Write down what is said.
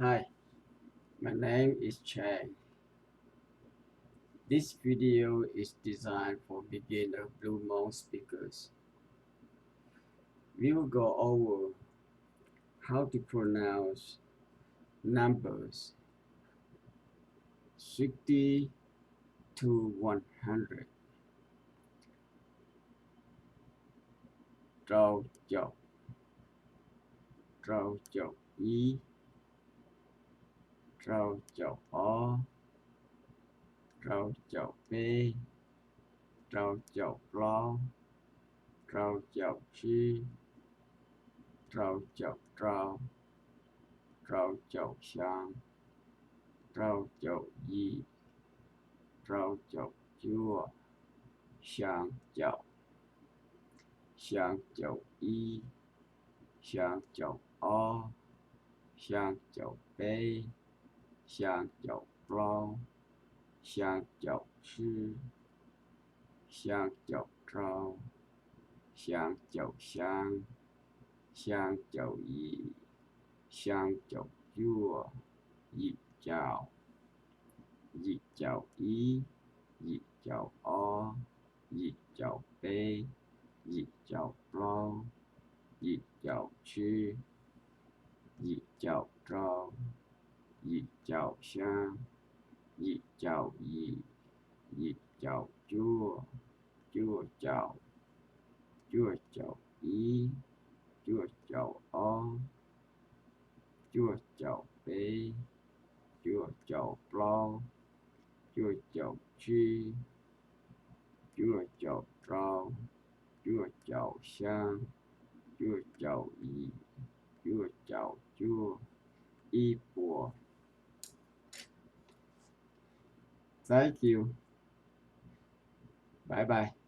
Hi, my name is Chang. This video is designed for beginner Blue Moon speakers. We will go over how to pronounce numbers sixty to one hundred. ເຈົ້າ ເຈົ້າ ເຈົ້າ ເຈົ້າ ອີ ເຈົ້າ ເຈົ້າ ອໍ ເຈົ້າ ເຈົ້າ ເປ ເຈົ້າ ເຈົ້າ ເປົ່າ ເຈົ້າ ເຈົ້າ ຊີ ເຈົ້າ ເຈົ້າ ເຈົ້າ ເຈົ້າ ເຈົ້າ ຊາງ ເຈົ້າ ເຈົ້າ ຢີ ເຈົ້າ ເຈົ້າ ຈົວ ຊາງ ເຈົ້າ ຊາງ ເຈົ້າ ອີ ຊາງ ເຈົ້າ ອໍ ຊາງ ເຈົ້າ ເປ ຊາງ ເຈົ້າ ເປົ່າ ຊາງ ເຈົ້າ ຊີ ຊາງ ເຈົ້າ ເຈົ້າ ຊາງ ເຈົ້າ ຊາງ ຊາງ ເຈົ້າ ຢີ ຊາງ ເຈົ້າ ຈົວ ຢີ ເຈົ້າ ຢີ ເຈົ້າ ອີ ຢີ ເຈົ້າ ອໍ ຢີ ເຈົ້າ ເປ ຢີ ເຈົ້າ ເປົ່າ ຢີ ເຈົ້າ ຊີ ຢີ ເຈົ້າ ເຈົ້າ ຢີ ເຈົ້າ ຊາງ ຢີ ເຈົ້າ ຢີ ຢີ ເຈົ້າ ຈົວ ຈົວ ເຈົ້າ ຈົວ ເຈົ້າ ອີ ຈົວ ເຈົ້າ ອໍ ຈົວ ເຈົ້າ ເປ ຈົວ ເຈົ້າ ເປົ່າ ຈົວ ເຈົ້າ ຊີ ຈົວ ເຈົ້າ ເຈົ້າ ຈົວ ເຈົ້າ ຊາງ ຈົວ ເຈົ້າ ອີ ຈົວ ເຈົ້າ ຈົວ ອີ ປົວ Thank you. Bye bye.